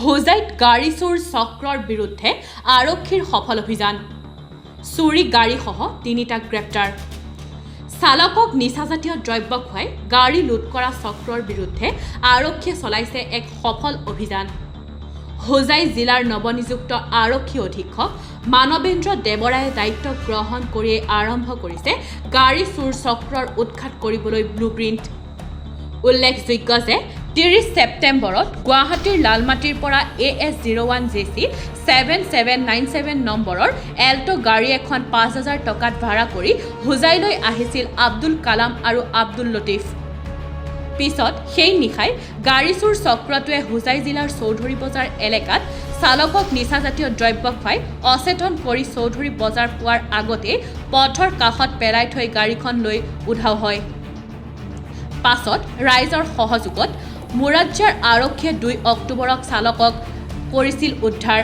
হোজাইত গাড়ী চোৰ চক্ৰৰ বিৰুদ্ধে আৰক্ষীৰ সফল অভিযান। চুৰি গাড়ীসহ তিনিটা গ্ৰেপ্তাৰ। চালকক নিচাজাতীয় দ্ৰব্য খুৱাই গাড়ী লুট কৰা চক্ৰৰ বিৰুদ্ধে আৰক্ষীয়ে চলাইছে এক সফল অভিযান। হোজাই জিলাৰ নৱনিযুক্ত আৰক্ষী অধীক্ষক মানৱেন্দ্ৰ দেৱৰায়ে দায়িত্ব গ্ৰহণ কৰিয়েই আৰম্ভ কৰিছে গাড়ী চোৰ চক্ৰৰ উৎখাত কৰিবলৈ ব্লু প্ৰিণ্ট। উল্লেখযোগ্য যে 30 ছেপ্টেম্বৰত গুৱাহাটীৰ লালমাটিৰ পৰা AS 01 JC 7797 নম্বৰৰ এল্ট' গাড়ী এখন 5000 টকাত ভাড়া কৰি হোজাইলৈ আহিছিল আব্দুল কালাম আৰু আব্দুল লতিফ। পিছত সেই নিশাই গাড়ী চোৰ চক্ৰটোৱে হোজাই জিলাৰ চৌধুৰী বজাৰ এলেকাত চালকক নিচাজাতীয় দ্ৰব্য খুৱাই অচেতন কৰি চৌধুৰী বজাৰ পোৱাৰ আগতেই পথৰ কাষত পেলাই থৈ গাড়ীখন লৈ উধাও হয়। পাছত ৰাইজৰ সহযোগত মুৰাজ্জাৰ আৰক্ষীয়ে 2 অক্টোবৰত চালকক কৰিছিল উদ্ধাৰ।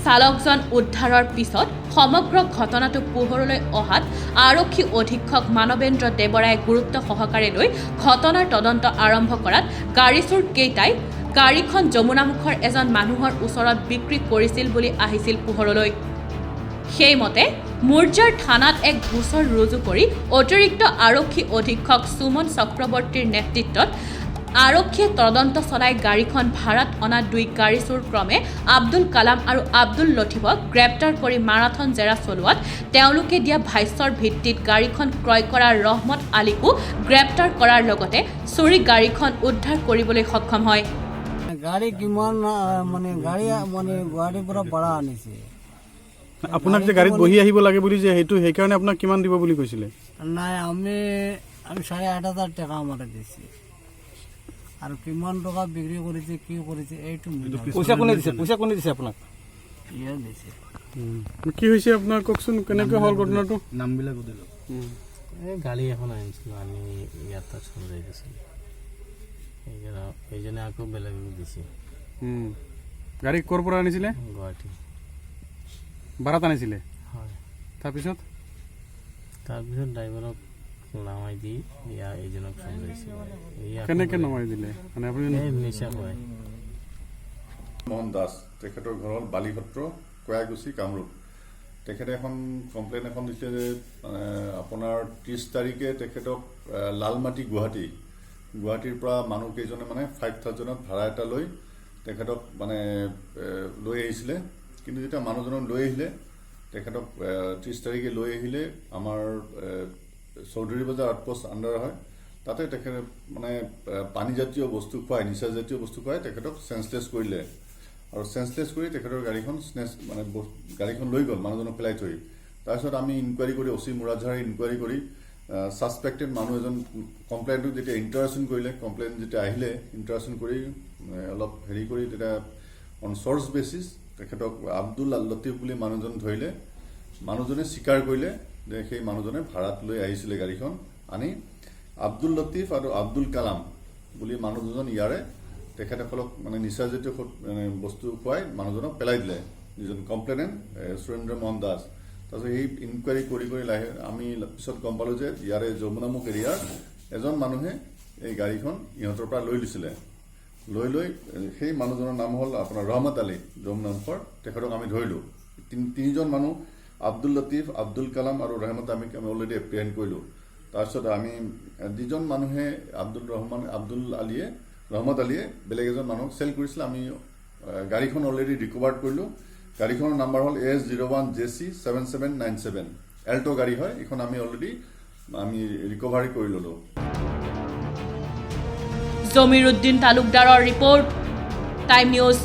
চালকজন উদ্ধাৰৰ পিছত সমগ্ৰ ঘটনাটো পোহৰলৈ অহাত আৰক্ষী অধীক্ষক মানৱেন্দ্ৰ দেৱৰায়ে গুৰুত্ব সহকাৰে লৈ ঘটনাৰ তদন্ত আৰম্ভ কৰাত গাড়ী চোৰ কেইটাই গাড়ীখন যমুনামুখৰ এজন মানুহৰ ওচৰত বিক্ৰী কৰিছিল বুলি আহিছিল পোহৰলৈ। সেইমতে মুৰজাৰ থানাত এক গোচৰ ৰুজু কৰি অতিৰিক্ত আৰক্ষী অধীক্ষক সুমন চক্ৰৱৰ্তীৰ নেতৃত্বত আৰক্ষীয়ে তদন্ত চলাই গাড়ীখন ভাড়াত অনা দুই গাড়ী চোৰ ক্ৰমে আব্দুল কালাম আৰু আব্দুল লতিফক গ্ৰেপ্তাৰ কৰি মাৰাথন জেৰা চলোৱাত তেওঁলোকে দিয়া ভাষ্যৰ ভিত্তিত গাড়ীখন ক্ৰয় কৰা ৰহমত আলীকো গ্ৰেপ্তাৰ কৰাৰ লগতে চুৰি গাড়ীখন উদ্ধাৰ কৰিবলৈ সক্ষম হয়। গাড়ী কিমান মানে গাড়ী মানে গুৱাহাটীৰ পৰা ভাড়া আনিছে। আপোনাক যে গাড়ীত বহি আহিব লাগে বুলি যে সেইটো সেইকাৰণে আপোনাক কিমান দিব বুলি কৈছিলে? নাই, আমি আমি 8500 টকা আমাৰ দিছে আৰু কিমান টকা বিক্ৰী কৰিছে, কি কৰিছে, এইটো মই নাজানো। পইচা কোনে দিছে? পইচা কোনে দিছে আপোনাক? ইয়ে দিছে। কি হৈছে আপোনাৰ কওকচোন, কেনেকৈ হ'ল ঘটনাটো? নামবিলাক সুধিলো। এই গাড়ী এখন আনিছিলোঁ, আনি ইয়াত তাত চলাই দিছিলোঁ। সেইকাৰণে সেইজনে আকৌ বেলেগক দিছে। গাড়ী ক'ৰ পৰা আনিছিলে? গুৱাহাটী। ভাড়াত আনিছিলে? হয়। তাৰপিছত? তাৰপিছত ড্ৰাইভাৰক নামাই দি ইয়াৰ এইজনক চলাইছিলে। এই আকৌ কেনেকৈ বেলেগ- নমাই দিলে মানে আপুনি? এই নিচা খুৱাই। মোহন দাস, তেখেতৰ ঘৰ হ'ল বালিসত্ৰ, কয়াকুছি, কামৰূপ। তেখেতে এখন কমপ্লেইন এখন দিছিলে যে মানে আপোনাৰ 30 তাৰিখে তেখেতক লালমাটি গুৱাহাটী, গুৱাহাটীৰ পৰা মানুহকেইজনে মানে 5000ত ভাড়া এটা লৈ তেখেতক মানে লৈ আহিছিলে। কিন্তু যেতিয়া মানুহজনক লৈ আহিলে, তেখেতক 30 তাৰিখে লৈ আহিলে, আমাৰ চৌধুৰী বজাৰ আউটপোষ্ট আণ্ডাৰ হয়, তাতে তেখেতে মানে পানীজাতীয় বস্তু খুৱাই, নিচাজাতীয় বস্তু খুৱাই তেখেতক চেঞ্চলেছ কৰিলে আৰু চেঞ্চলেছ কৰি তেখেতৰ গাড়ীখন স্নেচ মানে গাড়ীখন লৈ গ'ল মানুহজনক পেলাই থৈ। তাৰপিছত আমি ইনকুৱাৰী কৰি, অ' চি মুৰাঝাৰে ইনকুৱাৰী কৰি ছাছপেক্টেড মানুহ এজন, কমপ্লেইনটো যেতিয়া ইণ্টাৰেশ্যন কৰিলে, কমপ্লেইন যেতিয়া আহিলে, ইণ্টাৰেশ্যন কৰি অলপ হেৰি কৰি তেতিয়া অন চ'ৰ্চ বেচিছ তেখেতক আব্দুল লতিফ বুলি মানুহজন ধৰিলে। মানুহজনে স্বীকাৰ কৰিলে যে সেই মানুহজনে ভাড়াত লৈ আহিছিলে। গাড়ীখন আনি আব্দুল লতিফ আৰু আব্দুল কালাম বুলি মানুহ দুজন ইয়াৰে, তেখেতসকলক মানে নিচাজাতীয় মানে বস্তু খুৱাই মানুহজনক পেলাই দিলে, যিজন কমপ্লেইনেণ্ট সুৰেন্দ্ৰ মোহন দাস। তাৰপিছত সেই ইনকুৱাৰী কৰি কৰি লাহে আমি পিছত গম পালোঁ যে ইয়াৰে যমুনামুখ এৰিয়াৰ এজন মানুহে এই গাড়ীখন ইহঁতৰ পৰা লৈ লৈছিলে। লৈ লৈ সেই মানুহজনৰ নাম হ'ল আপোনাৰ ৰহমত আলী, যমুনামুখৰ। তেখেতক আমি ধৰিলোঁ। তিনিজন মানুহ, আব্দুল লতিফ, আব্দুল কালাম আৰু ৰহমত আলীক আমি অলৰেডি এপ্ৰিহেণ্ড কৰিলোঁ। তাৰপিছত আমি যিজন মানুহে আব্দুল ৰহমান, আব্দুল আলীয়ে, ৰহমত আলীয়ে বেলেগ এজন মানুহক চেল কৰিছিলে, আমি গাড়ীখন অলৰেডি ৰিকভাৰ্ড কৰিলোঁ। গাড়ীখনৰ নাম্বাৰ হ'ল AS 01 JC 7797, Alto গাড়ী হয়। এইখন আমি অলৰেডি আমি ৰিকভাৰী কৰি ল'লোঁ। জমিৰুদ্দিন তালুকদাৰৰ ৰিপৰ্ট, টাইম নিউজ।